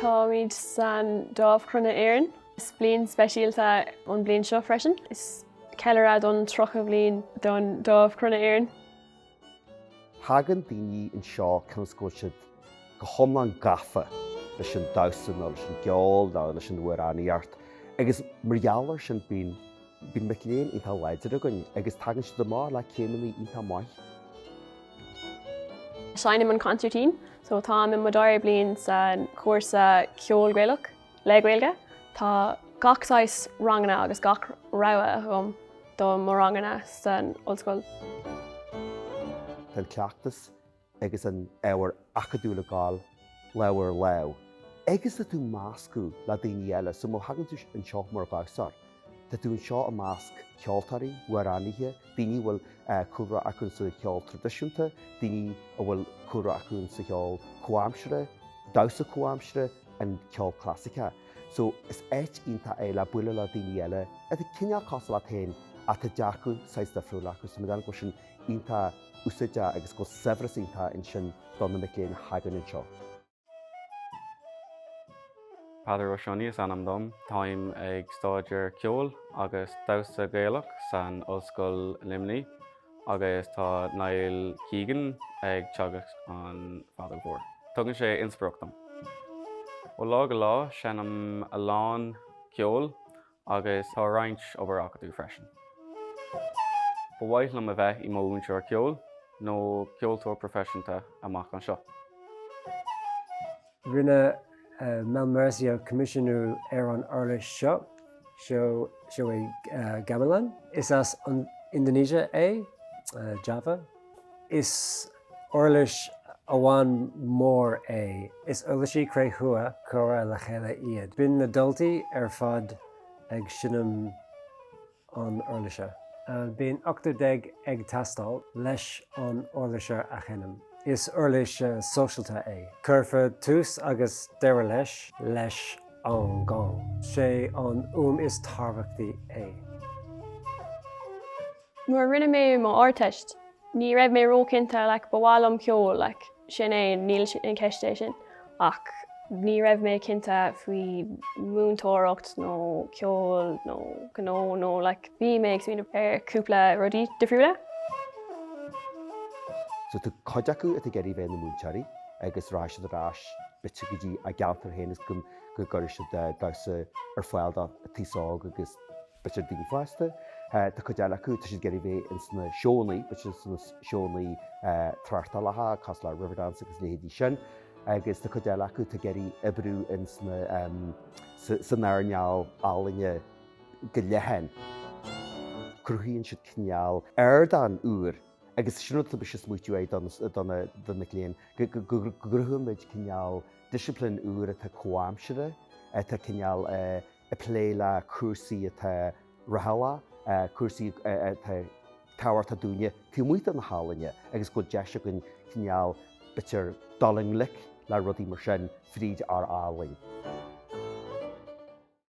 Táimid san Dámh Chruinne Éireann. Is bliain speisialta an bliain seo freisin. Is ceiliúradh don 30 bhliain don Dámh Chruinne Éireann. Tagann daoine anseo cionn is go bhfuil siad go hiomlán gafa leis an damhsa nó leis an gceol nó leis an amhránaíocht agus mar gheall air sin bíonn bíonn mic léinn iontach láidir againn agus tagann siad amach le céimeanna iontach maith. Seinnim an consairtín so táim i mo dara bliain sa chúrsa Ceol Gaelach le Gaeilge. Tá gach saghas ranganna agus gach rogha agam do mo ranganna san ollscoil. Tá an cleachtas agus an ábhar acadúil ag gabháil lámh ar lámh agus tá tú ag meascadh le daoine eile so má thagann tú anseo mar dhamhsóir tá tú anseo i measc ceoltóirí, amhránaithe, daoine a bhfuil cúlra acu sa cheol traidisiúnta, daoine a bhfuil cúlra acu sa cheol comhaimseartha, damhsa comhaimseartha, an ceol clasaiceach. So is áit iontach é le bualadh le daoine eile atá cineál cosúil leat féin ach tá dearcadh saghas difriúil acu. So mé ag déanamh go bhfuil sin iontach úsáideach agus go bhfuil saibhreas iontach ansin do na mic léinn a thagann anseo. Peadar Ó Sionnaigh is ainm dom. Táim ag stáidéar ceoil agus damhsa Gaelach san Ollscoil Luimnigh agus tá Niall Keegan ag teagasc an feadóg mhór. Tugann sé inspioráid dom. Ó lá go lá seinnim a lán ceoil agus tá roinnt obair acadúil freisin. Ba mhaith liom a bheith i mo mhúinteoir ceoil nó ceoltóir proifisiúnta amach anseo. Rinne Mel Mercier coimisiúnú ar an uirlis seo. Seo seo é gamelan. Is as an Indonesia é, Java. Is uirlis amháin mór é. Is uirlisí cré-umha curtha le chéile iad. Bíonn na daltaí ar fad ag seinm an uirlise. Bíonn ochtar déag ag teastáil leis an uirlise a sheinm. Is uirlis sóisialta é. Cuirfear tús agus deireadh leis leis an gong. Sé an fhuaim is tábhachtaí é. Nuair a rinne mé mo Ardteist, ní raibh mé ró-chinnte, like, ba mhaith liom ceol, like, sin é, níl aon cheist é sin, ach ní raibh mé cinnte faoi múinteoireacht nó ceol nó gnó nó like, bhí mé ag smaoineamh ar cúpla rudaí difriúla. So tá cuid acu atá ag iarraidh bheith ina múinteoirí agus rachaidh siad ar ais b'fhéidir go dtí a gceantar féin agus go gcuirfidh siad damhsa ar fáil don taos óg agus b'fhéidir daoine fásta. Tá cuid eile acu, tá siad ag iarraidh bheith ins na seónna, b'fhéidir sna seónna tráchtálacha, cosúil le Riverdance agus leithéidí sin, agus tá cuid eile acu, tá ag iarraidh oibriú ins na, san earnáil ealaíne go leathan. Cruthaíonn siad cineál ardán úr agus sin rud atá mise ag smaoitiú air do na mic léinn, go gcruthaímid cineál disciplín úr atá comhaimseartha, atá cineál ag plé le cúrsaí atá reatha, cúrsaí atá tábhachtach dúinne taobh amuigh de na healaíona agus go bhfuil deis againn cineál, b'fhéidir, dul i ngleic le rudaí mar sin fríd ár ealaín.